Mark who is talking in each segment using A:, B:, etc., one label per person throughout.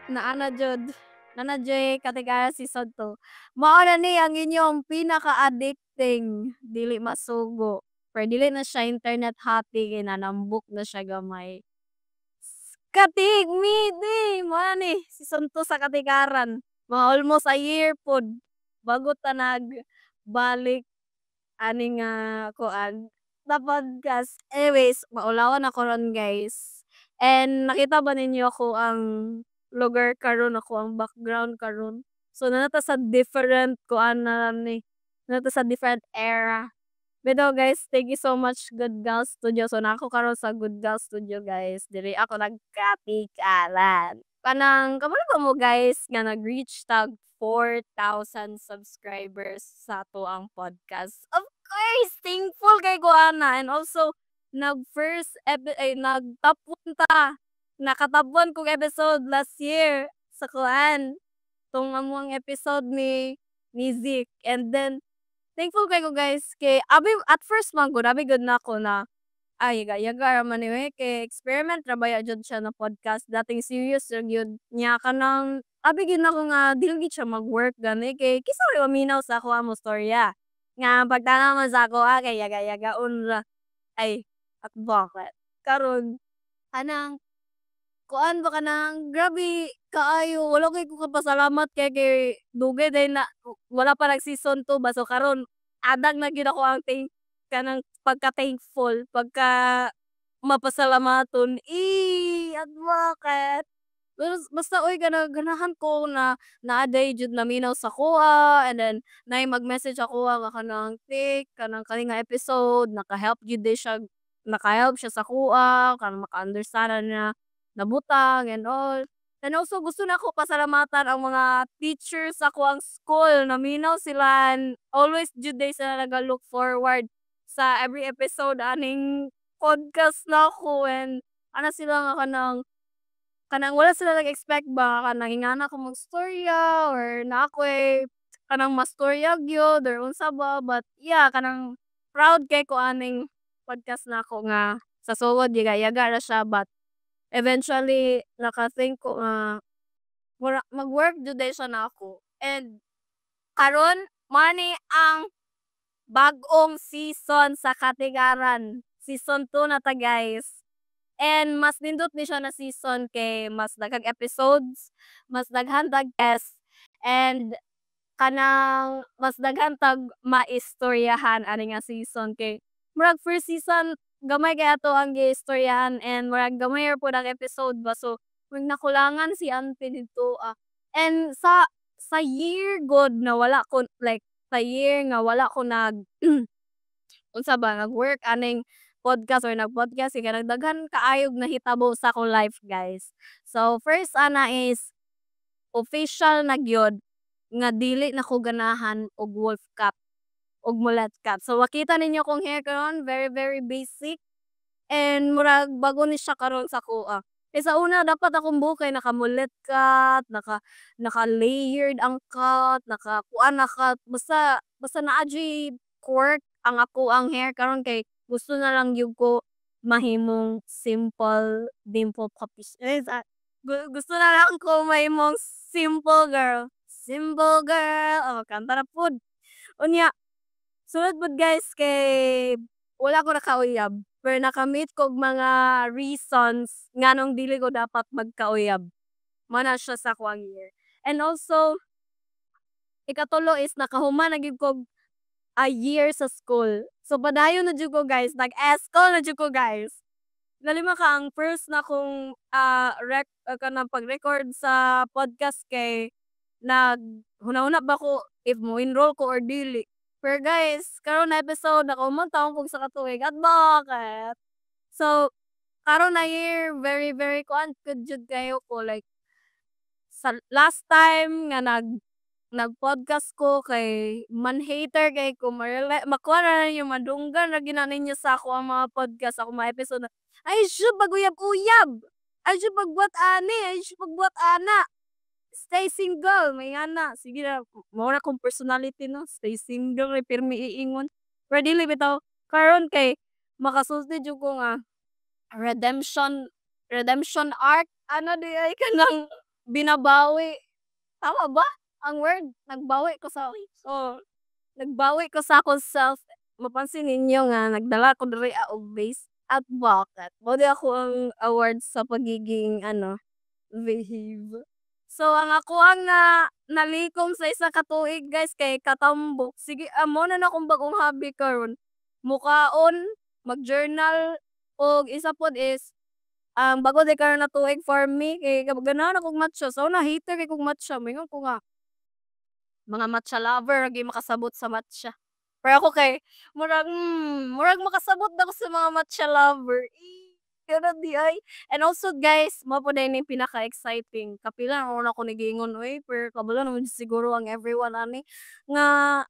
A: Naa na jud, naa na juy Katigaran season 2. Mao na ni ang inyong pinaka-addicting, dili masugo, pero dili na siya internet hottie kay nanambok na siya gamay. Katigmidi! Mao na ni, season 2 sa Katigaran. Mga almost a year pod bago ta nagbalik ani nga kuan na podcast. Anyways, maulawan ako ron, guys. And nakita ba ninyo ako ang lugar karon, ako ang background karon? So naa ta sa different kuan na lang ni, naa ta sa different era. Bitaw guys, thank you so much, Good Girl Studio. So naa ko karon sa Good Girl Studio, guys. Diri ako nagkatigaran. Kanang kabalo ba mo, guys, nga nag-reach tag 4,000 subscribers sa atoang podcast? Of course, thankful kay ko ana, and also nag first epi ay nag top 1 ta. Naka-top 1 kog episode last year sa kuan tong among episode ni Zeke, and then thankful kay ko, guys, kay abi at first man gud abi gud nako na ay yaga-yaga ra man ni oy, kay experiment ra baya jud siya na podcast, nothing serious ra gyud niya. Kanang abi gyud nako nga dili gyud siya mag-work gani kay kinsa may maminaw sa akoa mostorya nga pagtan-aw man sa akoa kay yaga-yagaon ra ay at bakit karon kanang kuan ba, kanang grabe kaayo, wala kay ko kapasalamat kay dugay day na wala pa nag season 2 ba. So karon adag na gyud ako ang thank kanang pagka-thankful, pagka mapasalamaton at bakit. Pero basta oy, ganahan ko na naa day jud naminaw sa akoa, and then naay mag-message akoa nga kanang tik kanang kani nga episode naka-help gyud day siya, naka-help siya sa akoa kanang maka-understand na niya nabutang and all. And also gusto nako pasalamatan ang mga teachers sa akoang school. Naminaw sila and always jud day sila naga-look forward sa every episode aning podcast nako, and ana sila nga kanang wala sila nag-expect ba kanang ingana ko magstorya or naa ko'y kanang mastorya gyud or unsa ba. But yeah, kanang proud kay ko aning podcast nako nga sa sulod yaga-yaga ra siya, but eventually naka-think ko nga mura mag-work jud day siya nako. And karon mao ni ang bag-ong season sa Katigaran. Season 2 na ta, guys. And mas nindot ni siya na season kay mas daghang episodes, mas daghan tag guest, and kanang mas daghan tag maistoryahan ani nga season kay murag first season gamay kay ato ang giistoryahan and murag gamay ra pud ang episode ba, so murag nakulangan si auntie didto ah. And sa year gud na wala ko, like sa year nga wala ko nag unsa ba, nag-work aning podcast or nag-podcast kay kanang daghan kaayog nahitabo sa akong life, guys. So first ana is official na gyud nga dili na ko ganahan og wolf cut ug mullet cut. So makita ninyo akong hair karon, very very basic and murag bag-o ni siya karon sa akoa. Kay sa una dapat akong buhok kay naka-mullet cut, naka layered ang cut, naka kuan na cut, basta naa juy quirk ang akoang hair. Karon kay gusto na lang gyud ko mahimong simple dimple puppies. Gusto na lang ko mahimong simple girl. Simple girl, oh, kanta na pud. Unya, sunod pud, guys, kay wala ko nakauyab, pero naka-meet kog mga reasons nganong dili ko dapat magkauyab. Mao na siya sa akoang year. And also, ikatulo is nakahuman na gyud kog a year sa school. So padayon na jud ko, guys, nag-eschool na jud ko, guys. Nalima ka ang first na kong rec kanang pag-record sa podcast kay nag huna-huna ba ko if mo-enroll ko or dili. Pero guys, karon na episode nakahuman taon kog usa ka tuig at bakit? So karon na year, very very kuan gud jud kayo ko, like sa last time nga nag-podcast ko kay man-hater kay ko, makuha na ninyo, madunggan ra gyud na ninyo sa akoang mga podcast, akong mga episode na ay shoot pag-uyab-uyab, ay shoot pagbuhat ani, ay shoot pagbuhat ana. Stay single, may ana. Sige ra, mao na akong personality, no, stay single ra pirmi iingon. Pero dili bitaw karon kay makasulti jud ko nga redemption arc ana di ay kanang binabawi. Tama ba ang word? Nagbawi ko sa, oh, nagbawi ko sa akong self. Mapansin ninyo nga nagdala ko diri og vase at bucket. Mao di akoang award sa pagiging ano, behave. So ang akoang na nalikom sa isa ka tuig, guys, kay katambok. Sige, mao na na akong bag-ong hobby karon. Mukaon, mag-journal, og isa pod is ang bago di karon na tuig for me kay ganahan akong matcha. So na hater kay kog matcha. Moingon ko nga mga matcha lover ra gyud makasabot sa matcha. Pero ako kay murag murag makasabot na ko sa mga matcha lover. Pero diay. And also, guys, mao pud ni pinaka-exciting. Kapila na ako giingon oy, pero kabalo naman siguro ang everyone ani nga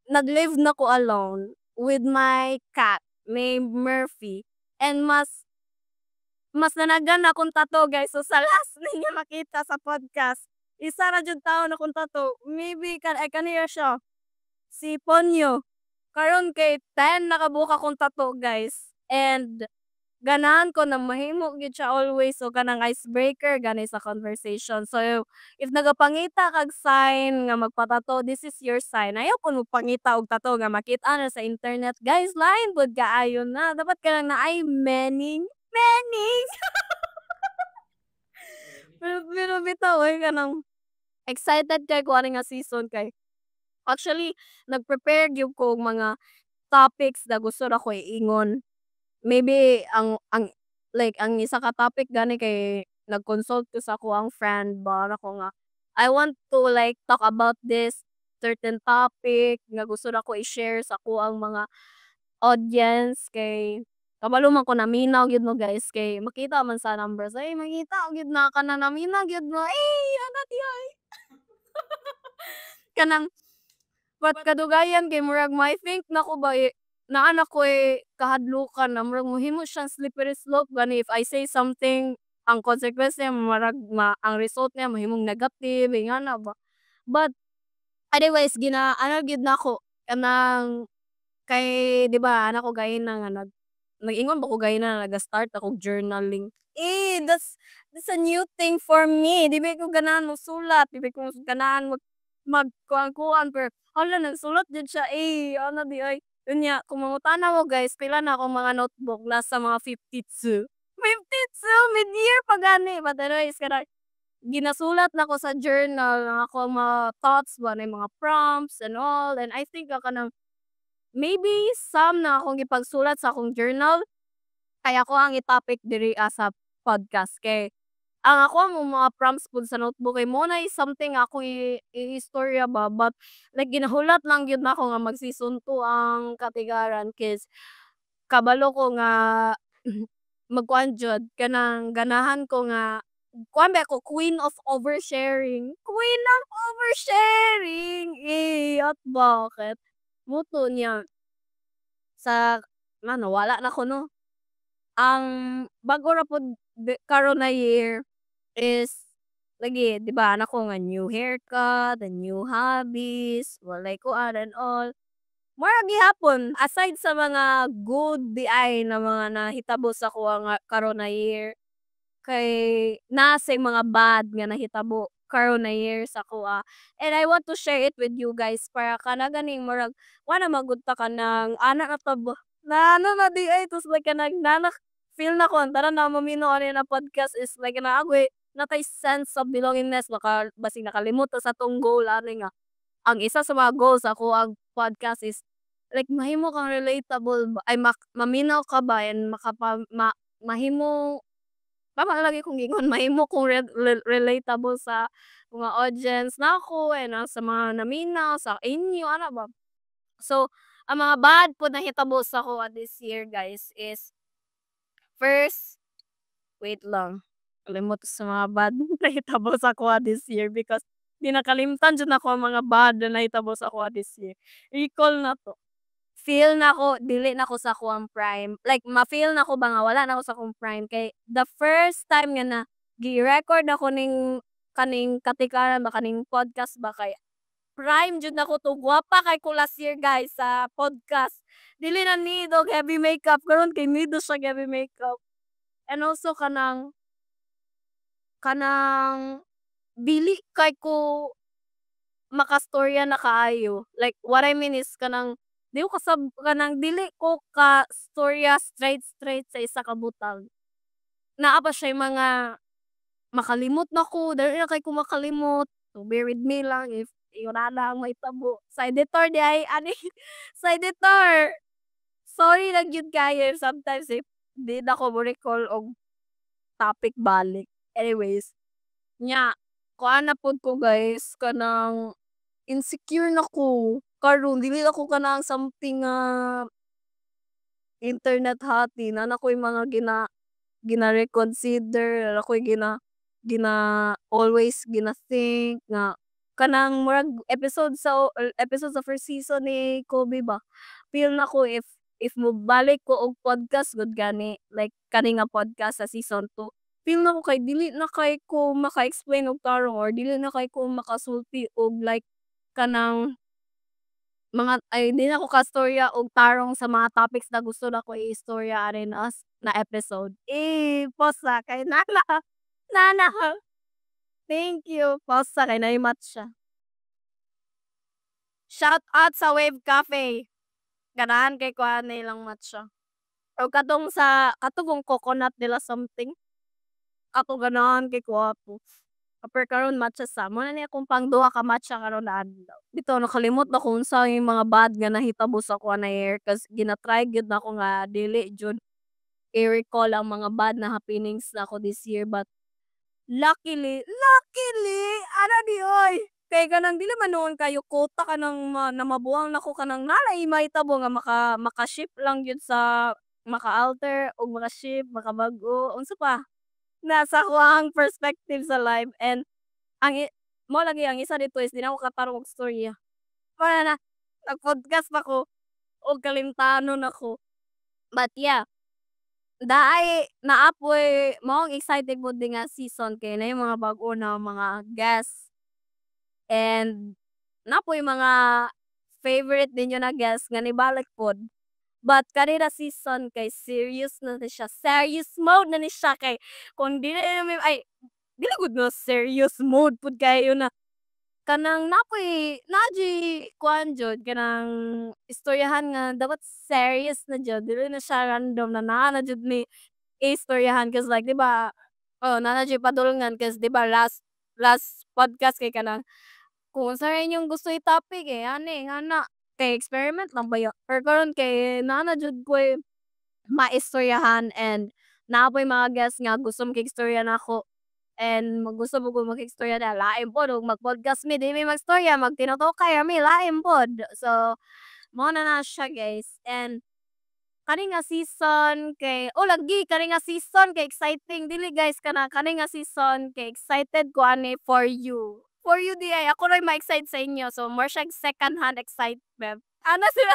A: nag-live na ko alone with my cat named Murphy and mas nanagan akong tattoo, guys. So sa last ninyo makita sa podcast, isa ra jud taon akong tattoo. Maybe kan ay kaniya siya. Si Ponyo. Karon kay 10 na kabuok akong tattoo, guys. And ganahan ko na mahimo gyud siya always, so kanang icebreaker gani sa conversation. So if nagapangita kag sign nga magpa-tattoo, this is your sign. Ayaw ko magpangita og tattoo nga makita na sa internet, guys. Lain pud kaayo na. Dapat kanang naay meaning. Meaning! Pero bitaw oy, kanang excited kay ko ani nga season kay actually nag-prepare gyud ko og mga topics na gusto ra ko iingon. Maybe ang like ang isa ka topic gani kay nag-consult ko sa akoang friend ba nako nga I want to like talk about this certain topic nga gusto nako i-share sa akoang mga audience kay kabalo man ko naminaw gyud mo, guys, kay makita man sa numbers ay makita gyud na kanang naminaw gyud mo eh ana diay. Kanang but kadugayan kay murag ma-think nako ba eh, naa na ko'y kahadlukan na murag mohimo siyang slippery slope gani. If I say something, ang consequence niya murag ma ang result niya mahimong negative, ingana ba. But anyways, gina ano gyud nako kanang kay di ba ana ko gayna nga nag-ingon ba ko gayna nga naga-start akog journaling. Eh, that's a new thing for me. Di ba ko ganahan mosulat, di ba ko ganahan mag kuan-kuan, pero hala, nagsulat jud siya eh, ana diay. Unya kung mangutana mo, guys, pila na akong mga notebook, nasa mga 52. 52 mid-year pa gani. But anyways, kanang ginasulat nako sa journal ang akong mga thoughts ba, na mga prompts and all, and I think nga kanang maybe some na akong gipagsulat sa akong journal kay ako ang i-topic diri sa podcast, kay ang ako ang mga prompts pud sa notebook kay mao na something akong i-istorya ba, but like ginahulat lang gyud nako nga mag season 2 ang Katigaran 'cause kabalo ko nga magkuan jud kanang ganahan ko nga kuan ba ko, queen of oversharing, queen of oversharing, eh, at bakit mao to niya sa na nawala na ko, no. Ang bag-o ra pud karon na year is lagi di ba ana ko nga new haircut, and new hobbies, walay kuan and all. Mura gihapon aside sa mga good diay na mga nahitabo sa akoa nga karon na year, kay naa say mga bad nga nahitabo karon na year sa akoa, and I want to share it with you guys para kana ganing murag wa na man gud ta kanang ana ra ta ba na ano na diay tos like kanang naa na feel nako ang tanan na maminaw ani na podcast is like naa koy naa tay sense of belongingness. Baka basig nakalimot ta sa atong goal ani nga ang isa sa mga goals sa akoang podcast is like mahimo kang relatable ba ay maminaw ka ba and makapa ma mahimo tama lagi kong giingon, mahimo kong relatable sa mga audience nako and sa mga naminaw sa inyo ana ba. So ang mga bad pud nahitabo sa akoa this year, guys, is first, wait lang, kalimot sa mga bad nahitabo sa akoa this year because ginakalimtan jud nako ang mga bad na nahitabo sa akoa this year. Recall nato. Feel nako dili na ko sa akoang prime, like ma-feel nako ba nga wala na ko sa akong prime kay the first time nga na gi-record nako ning kaning Katikaran ba, kaning podcast ba, kay prime jud nako to, gwapa kay ko last year, guys, sa podcast. Dili na need og heavy makeup, karon kay need na siya heavy makeup. And also kanang Dili kay ko makastorya na kaayo. Like, what I mean is kanang di ko kanang dili ko ka-storya straight straight sa isa ka butang. Naa pa siya'y mga makalimot na ko, dali ra kaayo ko makalimot. So bear with me lang if ingana ang mahitabo. Sa editor diay ani, sa editor, sorry lang gyud kaayo if sometimes if di na ko mo-recall og topic balik. Anyways, nya kuan na pud ko, guys, kanang insecure na ko karon. Dili na ko kanang something nga internet hottie. Naa na koy mga gina-reconsider, naa koy gina always gina-think nga kanang murag episode sa first season ni Kobe ba. Feel nako if mobalik ko og podcast gud gani, like kani nga podcast sa season 2, feel nako kay dili na kay ko maka-explain og tarong or dili na kay ko makasulti og like kanang mga ay di na ko kastorya og tarong sa mga topics na gusto nako i-istorya ani na episode. Eh, pause kay naa na. Thank you. Pause kay naay matcha. Shout out sa Wave Cafe. Ganahan kay ko ani ilang matcha. Og katong sa katong coconut nila something. Ako ganahan kay ko ato. Pero karon matcha sa mao na ni akong pangduha ka matcha karon na adlaw. Bitaw nakalimot na ko unsa yung mga bad nga nahitabo sa akoa na year 'cause gina-try gyud nako nga dili jud i-recall ang mga bad na happenings nako this year, but luckily, luckily, ana di oy, kay kanang dili man nuon kayo quota kanang na mabuang nako, kanang naa lay mahitabo nga maka-shift lang gyud sa maka-alter og maka-shift, makabag-o, unsa pa na sa akoang perspective sa life. And ang mao lagi ang isa didto is di na ako katarong og istorya. Mao na na nag-podcast pa ko og kalimtanon ako. But yeah, naay naa poy mao'ng excited pod ni nga season kay naay mga bag-o na mga guest and naa poy mga favorite ninyo na guest nga nibalik pod. But kani na season kay serious na ni siya, serious mode na ni siya kay kung dili na ay dili gud na serious mode pud kaayo na kanang naa poy naa juy kuan jud kanang istoryahan nga dapat serious na jud, dili na siya random na naa na jud mi istoryahan 'cause like, 'di ba, oh, naa na juy padulngan 'cause 'di ba last last podcast kay kanang kung unsa ray inyong gusto i-topic eh ani ngana kay experiment lang baya. Pero karon kay naa na jud ko'y maistoryahan and naa poy mga guest nga gusto makigstorya nako and gusto mo ko makigstorya na lain pod og mag-podcast mi, di mi magstorya, magtinutukay ra mi, lain pod. So mao na na siya, guys. And kani nga season kay, oh lagi, kani nga season kay exciting dili, guys, kana kani nga season kay excited ko ani for you diay. Ako ray ma-excite sa inyo, so more siyang second hand excitement ana sila,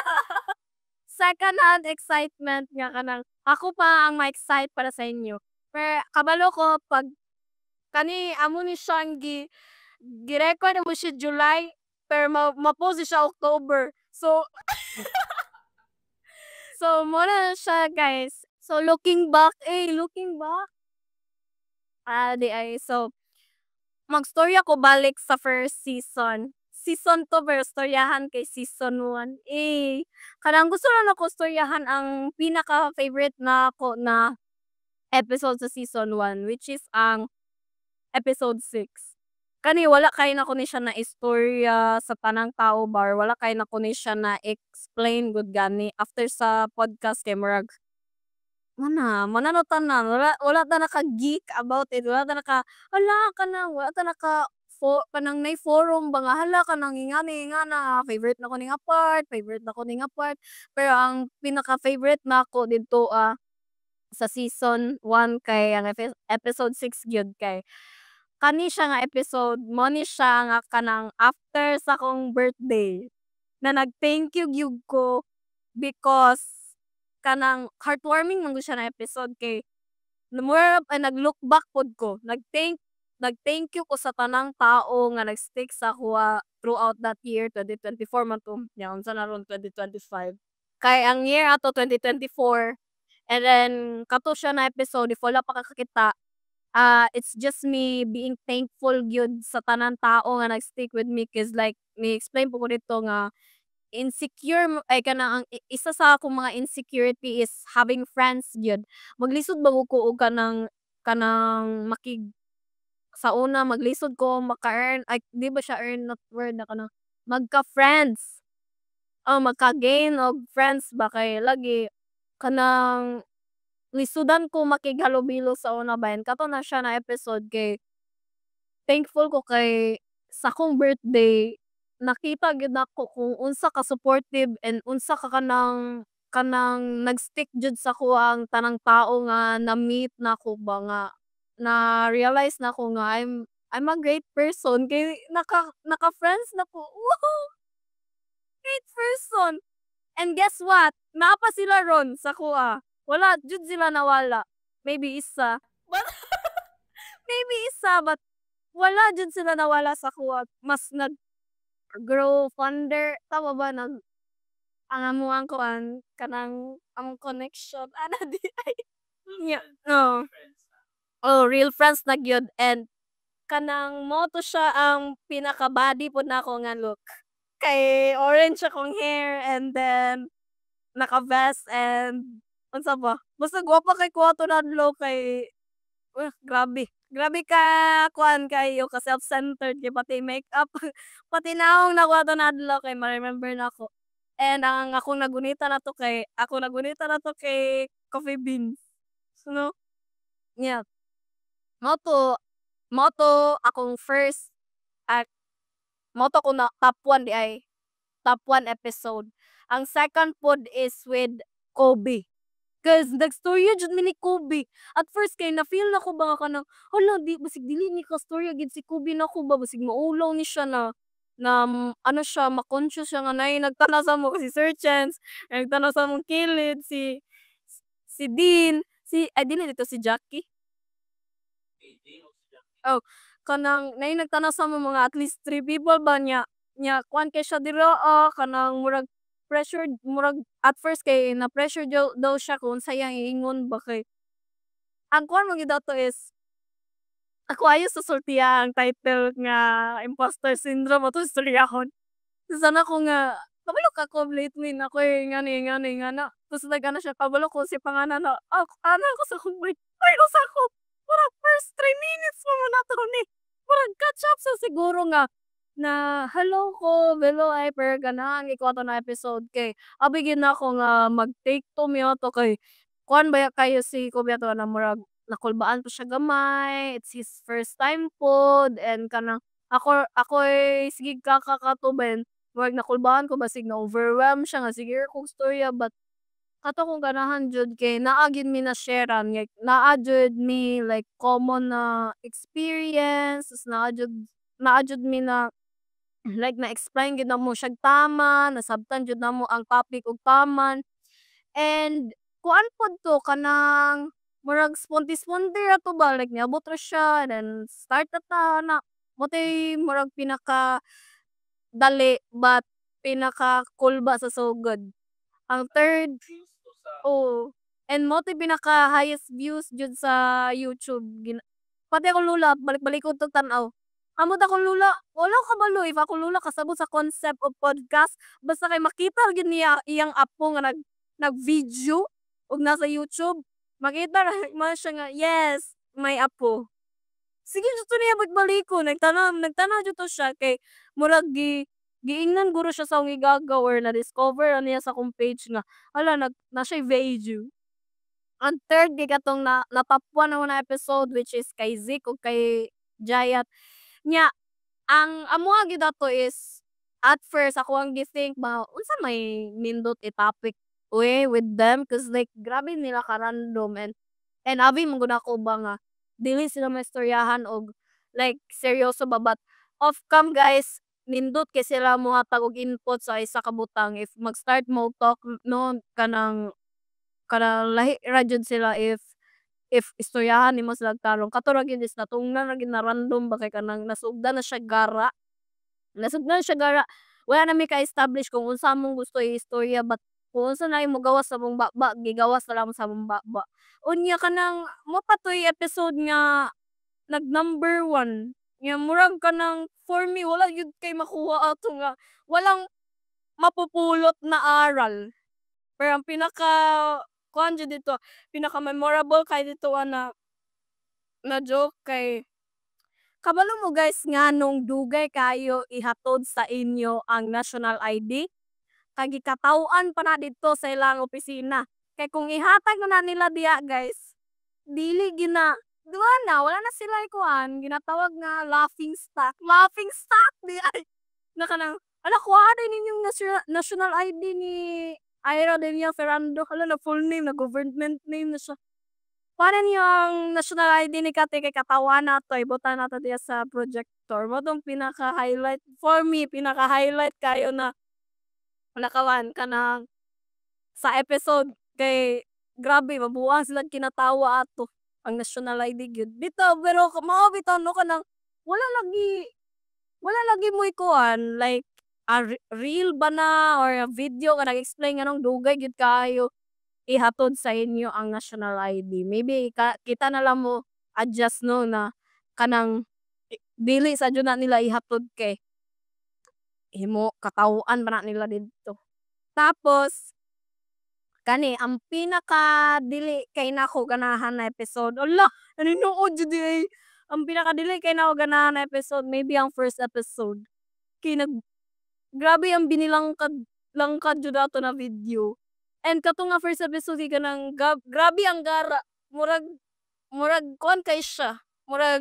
A: second hand excitement nga kanang ako pa ang ma-excite para sa inyo. Pero kabalo ko pag kani amo ni siyang gi-record namo siya July pero ma-post ni siya October. So mao na siya, guys. So looking back, eh, looking back. Ah, diay, so magstorya ko balik sa first season. Season 2 pero storyahan kay season 1. Eh, kanang gusto ra nako storyahan ang pinaka-favorite nako na episode sa season 1, which is ang episode 6. Kani wala kaayo nako ni siya naistorya sa tanang tao ba or wala kaayo nako ni siya na-explain gud gani after sa podcast kay murag mana na tanan, wala ta naka-geek about it, wala ta naka hala kanang wala ta naka kanang naay forum ba nga hala kanang ingani ingana, favorite nako ni nga part, favorite nako ni nga part. Pero ang pinaka-favorite nako didto sa season 1 kay ang episode 6 gyud, kay kani siya nga episode mao ni siya nga kanang after sa akong birthday na nag-thank you gyud ko because kanang heartwarming man gud siya na episode kay mura ay nag-look back pod ko, nag-thank you ko sa tanang tao nga nag-stick sa akoa throughout that year, 2024 man to, nya unsa na ron 2025. Kay ang year ato 2024 and then kato siya na episode if wala pa ka kakita. It's just me being thankful gyud sa tanan tao nga nag-stick with me 'cause like ni-explain pud ko didto nga insecure ay kanang ang isa sa akong mga insecurity is having friends gyud. Maglisod ba gud ko og kanang makig sa una maglisod ko maka-earn, ay, di ba siya earn not word na kanang magka-friends. Oh, magka-gain og friends ba kay lagi kanang lisudan ko makighalubilo sa una ba, and kato na siya na episode kay thankful ko kay sa akong birthday nakita gyud nako kung unsa ka supportive and unsa ka kanang nag-stick jud sa akoang tanang tao nga na-meet nako ba nga na-realize nako nga I'm a great person kay naka-friends na ko. Wow! Great person! And guess what? Naa pa sila ron sa akoa. Wala jud sila nawala. Maybe isa. But maybe isa, but wala jud sila nawala sa akoa. Mas nag-grow fonder, tama ba, nag ang amuang kuan kanang among connection ana diay. Nya, oh. Oh, real friends na gyud, and kanang mao to siya ang pinaka-baddie pud nako nga look. Kay orange akong hair and then naka-vest and unsa ba, basta gwapa kay ko ato na adlaw kay grabe. Grabe ka kuan kaayo ka self-centered kay pati makeup, pati nawong nako ato na adlaw kay ma-remember nako. And ang akong nagunita nato kay ako nagunita nato kay coffee beans. No? Yeah. Mao to akong first at mao to akong na top 1 diay. Top 1 episode. Ang second pod is with Kobe. 'Cause nagstorya jud mi ni Kobe. At first kay na-feel nako ba nga kanang hala, di basig dili ni kastorya gid si Kobe nako ba, basig maulaw ni siya na ano siya, ma-conscious siya nga naay nagtan-aw sa amo, si Sir Chance, nagtan-aw sa among kilid si Dean, si ay dili dito si Jackie. Oh, kanang naay nagtan-aw sa amo, mga at least three people ba niya nya kuan kay siya dira, kanang murag pressured, murag at first kay na-pressure daw siya kung unsa iyang iingon ba kay ang kuan man gyud ato is ako ayaw sa sultiha ang title nga imposter syndrome ato istoryahon. Sana ko nga kabalo ka ko lately na ako'y ingani ingani ingana, tapos nag-ana siya, kabalo ko si pangalan na ana ko sa akong mic ay usa ko murag first 3 minutes pa man ato ni murag catch up sa siguro nga na hello ko hello ay pero ganahan gyud ko ato na episode kay abi gyud nako nga mag take two mi ato kay kuan baya kayo si Kobe ato na murag nakulbaan pa siya gamay, it's his first time pod, and kanang ako ako'y sige kaka ba, murag nakulbaan ko basig na-overwhelm siya nga sige ra kog storya, but kato akong ganahan jud kay naa gyud mi na-share-an, like naa jud mi like common na experience, tas naa jud mi na like na-explain gyud namo siyag tama, nasabtan jud namo ang topic og taman, and kuan pod to kanang murag sponte-sponte ra to ba, like niabot ra siya then start na ta ana. Mao to'y murag pinaka dali but pinaka kulba sa sugod. Ang third, oo, and mao to'y pinaka highest views jud sa YouTube, pati akong lola balik-balikon tog tan-aw. Amot akong lola, wala ko kabalo if akong lola kasabot sa concept of podcast, basta kay makita ra gyud niya iyang apo nga nag-video ug nasa YouTube, makita ra man siya nga yes, may apo. Sige jud to niya balik-balikon, nagtan-aw jud to siya kay murag giingnan guro siya sa akong gigagaw or na-discover ra niya sa akong page nga hala naa siya'y video. Ang third kay katong na top 1 namo na episode, which is kay Zeke ug kay Jayat. Nya ang amoa gyud ato is at first ako ang gi-think ba unsa may nindot i-topic uy with them 'cause like grabe nila ka-random, and abi man gud nako ba nga dili sila maistoryahan og like seryoso ba, but off cam, guys, nindot kay sila mohatag og input sa isa ka butang if mag-start mo talk, no, kanang lahi ra jud sila if istoryahan nimo sila tarong. Kato ra gyud is natungnan ra gyud na random ba kay kanang nasugdan na siya gara. Nasugdan siya gara. Wala na mi ka-establish kung unsa among gusto i-istorya, but kung unsa na mogawas sa among baba, gigawas na lang sa among baba. Unya kanang mao pa to'y episode nga Nag number one. Nga murag kanang for me wala gyud kay makuha ato nga walang mapupulot na aral. Pero ang pinaka kuan jud dito, pinaka memorable kay dito ana na joke kay kabalo mo, guys, nganong dugay kayo ihatod sa inyo ang national ID? Kay gikataw-an pa na didto sa ilang opisina. Kay kung ihatag na nila diya, guys, dili gyud na duwa na, wala na sila kuan, ginatawag nga laughing stock. Laughing stock di ay na kanang ala, kuhaa ninyong national ID ni Ira Daniel Ferrando. Hala na, full name na, government name na siya. Kuha ninyo ang national ID ni Kate kay kataw-an nato, ibutang nato diya sa projector. Mao tong pinaka-highlight for me, pinaka-highlight kayo na nakawan kanang sa episode kay grabe, mabuang sila kinatawa ato, ang national ID gyud. Bitaw, pero mao bitaw no, kanang wala lagi mo'y kuan, like a reel ba na or a video nga nag-explain nganong dugay gyud kaayo ihatod sa inyo ang national ID. Maybe kita na lang mo adjust no, na kanang dili sa jud na nila ihatod kay himo kataw-an pa na nila didto. Tapos kani ang pinaka dili kay nako ganahan na episode, ala, naninuod jud diay. Ang pinaka dili kay nako ganahan na episode, maybe ang first episode. Kay nag grabe ang binilangkad langkad jud ato na video. And kato nga first episode kay kanang grabe ang gara. Murag kuan kay siya. Murag,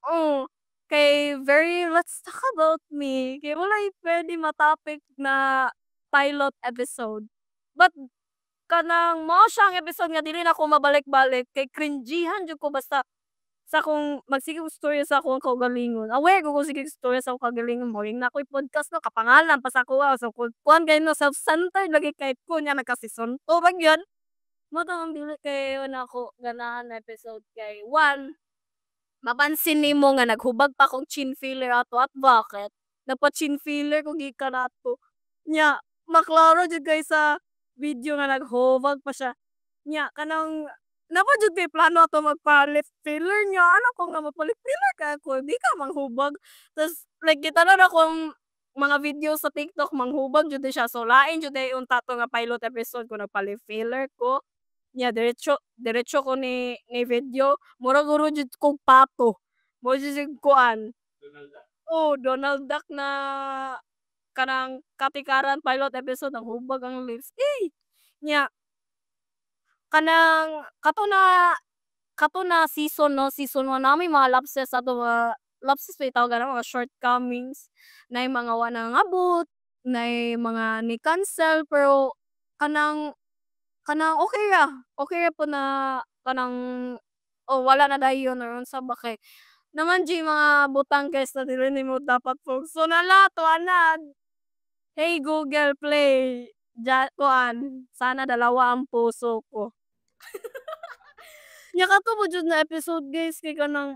A: oh, kay very "Let's talk about me." Kay walay pwede ma-topic na pilot episode. But kanang mao siya ang episode nga dili nako mabalik-balik kay cringy-han jud ko basta sa akong magsige og istorya sa akong kaugalingon. Aware ko kung sige istorya sa akong kaugalingon, mo na ako'y podcast no, kapangalan pa sa akoa. So kuan kay no, self-centered lagi kay ko nya nagka-season 2 man gyud. Mao to ang dili kayo nako ganahan na episode kay one, mapansin nimo nga naghubag pa kog chin filler ato at bakit? Nagpa-chin filler ko gikan ato. Nya maklaro jud kay sa video nga naghubag pa siya. Nya kanang naa pa jud kay plano ato magpa-lip filler, nya ana ko nga magpa-lip filler kay ako, di ka manghubag. Tas like gitan-aw nakong mga video sa TikTok, manghubag jud siya, so lain jud diay unta to nga pilot episode kung nagpa-lip filler ko. Nya diretso diretso ko ni video, murag uro jud kog pato. Mao jud siyang kuan. Oh, Donald Duck na kanang Katikaran pilot episode, ang hubag ang lips. Eh! Nya kanang kato na season no, season 1, naa may mga lapses ato, mga lapses ba tawag ana, mga shortcomings. Naay mga wa nangabot, naay mga ni-cancel, pero kanang okay ra. Okay ra pud na kanang oh, wala na dayon or unsa ba, kay naa man juy mga butang, guys, na dili nimo dapat pugson. Hala, tuwa na. Hey Google, play ja kuan, "Sana Dalawa ang Puso Ko." Nya kato po jud na episode, guys, kay kanang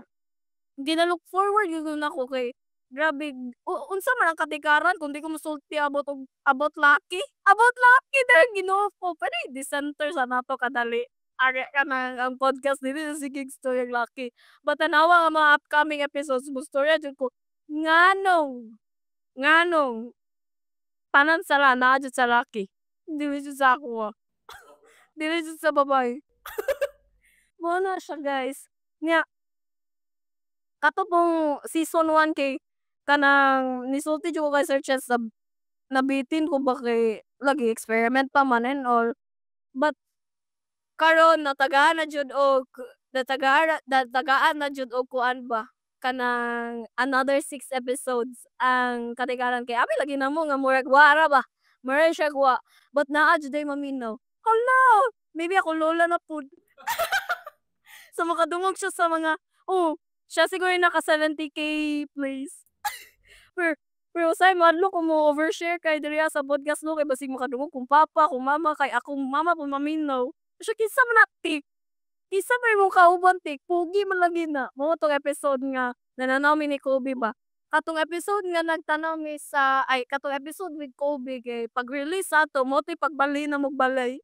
A: gina-look forward gyud nako kay grabe, unsa man ang Katikaran kung di ko mosulti about og about Lucky? About Lucky dahil, Ginoo ko, pwede i-decenter sa nato kadali. Ari kanang ang podcast dili na sige istoryang Lucky. But tan-awa nga mga upcoming episodes, mostorya jud ko nganong tanan sala naa jud sa Lucky, dili jud sa akoa. Dili jud sa babaye. Mao na siya, guys. Nya kato pong season 1 kay kanang nisulti jud ko kay Sir Chess, nabitin ko ba kay lagi experiment pa man and all. But karon natagaan na jud og kuan ba, kanang another six episodes ang Katikaran kay abi lagi namo nga murag wa ra ba, mura siyag wa, but naa jud ay maminaw. Hala, maybe akong lola na pud. So makadungog siya sa mga, oh, siya siguro yung naka 70K plays. Pero usahay mahadlok ko mo overshare kay diri sa podcast no, kay basig makadungog kong papa, kong mama, kay akong mama pud maminaw. Siya, "Kinsa man na, Tik? Kinsa man imong kauban, Tik? Pogi man lagi na." Mao tong episode nga nananaw mi ni Kobe ba. Katong episode nga nagtanaw mi sa, ay, katong episode with Kobe, kay pag-release ato mao to'y pagbalhin namog balay.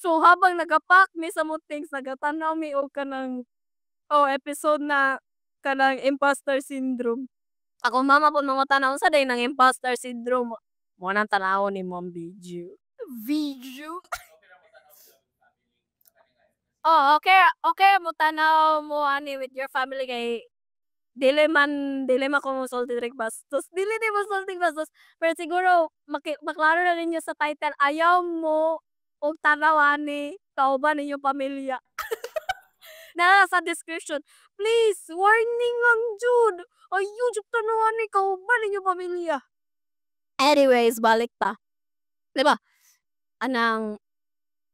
A: So habang nagapack mi sa among things, nagatanaw mi og kanang Oh, episode na kanang imposter syndrome. Ako mama po mangutana, "Unsa diay nang imposter syndrome?" Mao nang tan-awon nimo ang video. Video. Oh, okay mo tan-aw mo ani with your family kay dili man ko mosulti direk bastos. Dili ni mosulti bastos. Pero siguro maklaro na ninyo sa title, ayaw mo og tan-aw ani kauban inyong pamilya. Naa sa description, "Please, warning lang jud. Ayaw jud tan-aw ani kauban inyong pamilya." Anyways, balik ta. Di ba? Anang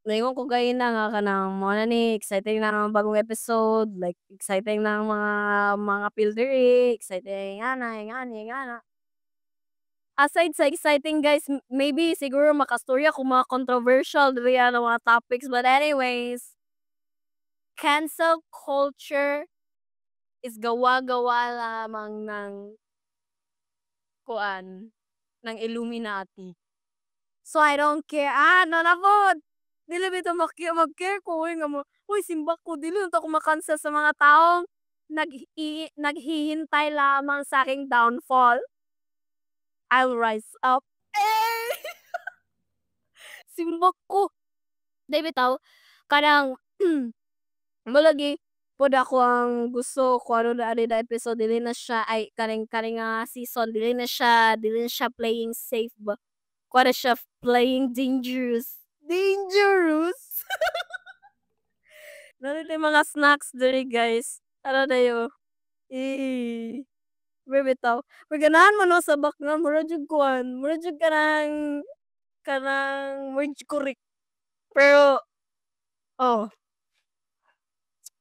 A: naingon ko ganina nga kanang mao na ni exciting na ang bagong episode, like exciting na ang mga apil diri, exciting ingana, ingani, ingana. Aside sa exciting, guys, maybe siguro makastorya kung mga controversial diri nga mga topics, but anyways, cancel culture is gawa-gawa lamang ng kuan, ng Illuminati. So I don't care. Ah, no na pod. Dili bitaw mag-care ko, uy, nga mo, uy, simbak ko, dili na to ako ma-cancel sa mga taong naghihintay lamang sa aking downfall. I'll rise up. Eh! Simbak ko. Di bitaw, kanang, mo lagi, pod ako ang gusto ko ano na ani na episode, dili na siya, ay, kaning nga season, dili na siya playing safe ba. Kuha na siya, playing dangerous. Dangerous! Naa na mga snacks diri, guys. Tara dayo. Eh. Pero bitaw, pero ganahan man no sa background, mura jud kuan, mura jud kanang mura jud correct. Pero, oh.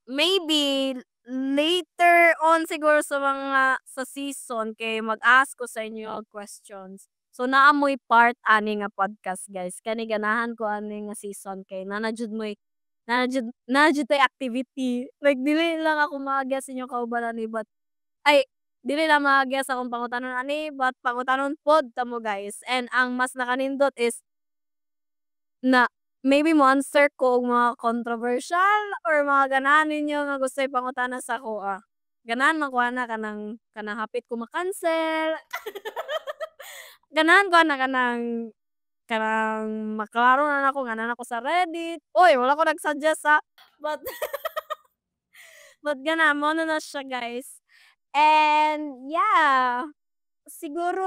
A: Maybe later on siguro sa mga sa season kay mag-ask ko sa inyo og questions. So naa mo'y part ani nga podcast, guys. Kani ganahan ko ani nga season kay naa na jud mo'y naa jud tay activity. Like dili lang ako maagya sa inyong kauban ani, but ay, dili lang maagya sa akong pangutanon ani, but pangutanon pod ta mo, guys. And ang mas nakanindot is na maybe mo answer ko og mga controversial or mga ganahan ninyo nga gusto'y pangutana sa akoa. Ganahan man ko ana kanang hapit ko ma-cancel. Ganahan ko ana kanang maklaro na nako nga naa na ko sa Reddit. Uy, wala ko nag-suggest ha. But gana mao na na siya, guys. And yeah, siguro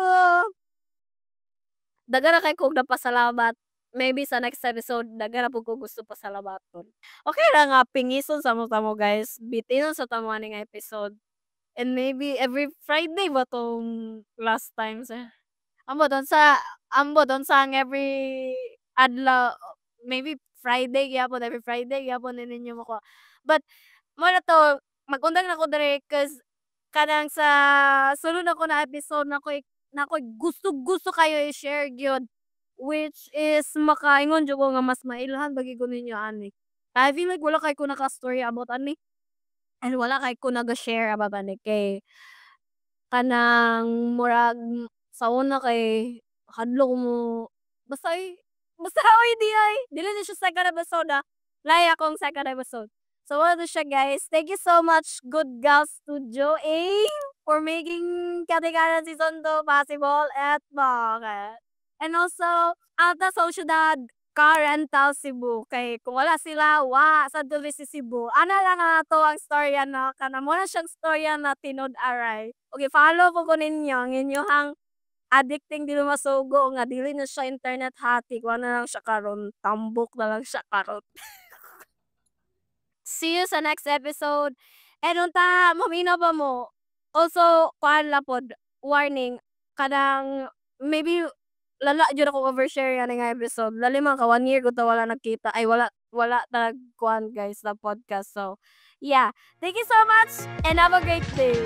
A: daghan na kay kog napasalamat. Maybe sa next episode daghan na pud ko gusto pasalamaton. Okay ra nga pingison sa mo kamo, guys. Bitinon sa ta mo ani nga episode. And maybe every Friday ba tong last time sa ambot unsa ang every adlaw, maybe Friday gyapon, every Friday gyapon ni ninyo makuha. But mao na to, mag-undang na ko diri 'cause kanang sa sulod nako na episode na ako'y gusto-gusto kayo i-share gyud, which is makaingon jud ko nga mas mailhan ba gyud ko ninyo ani. I feel like wala kay ko naka-storya about ani and wala kay ko naga-share about ani kay kanang murag sa una kay hadlok mo basta ay basta oy di ay dili ni siya second episode ah. Lahi akong second episode. So mao na siya, guys. Thank you so much, Good Gal Studio A, for making Katikaran Season 2 possible at bakit. And also Alta Sociedad Car Rental Cebu kay kung wala sila, wa sad diri si Cebu. Ana lang ang ato ang storya no, kana mo na siyang storya na tinud aray. Okay, follow po ko ninyo ang inyohang addicting dili masugo nga dili na siya internet hati, kuan na lang siya karon, tambok na lang siya karon. See you sa next episode. And unta maminaw pa mo. Also, kuan la pod, warning, kanang maybe lala jud ako overshare ani nga episode. Lali man ka one year ko ta wala nagkita, ay, wala ta nag kuan, guys, na podcast. So, yeah. Thank you so much and have a great day.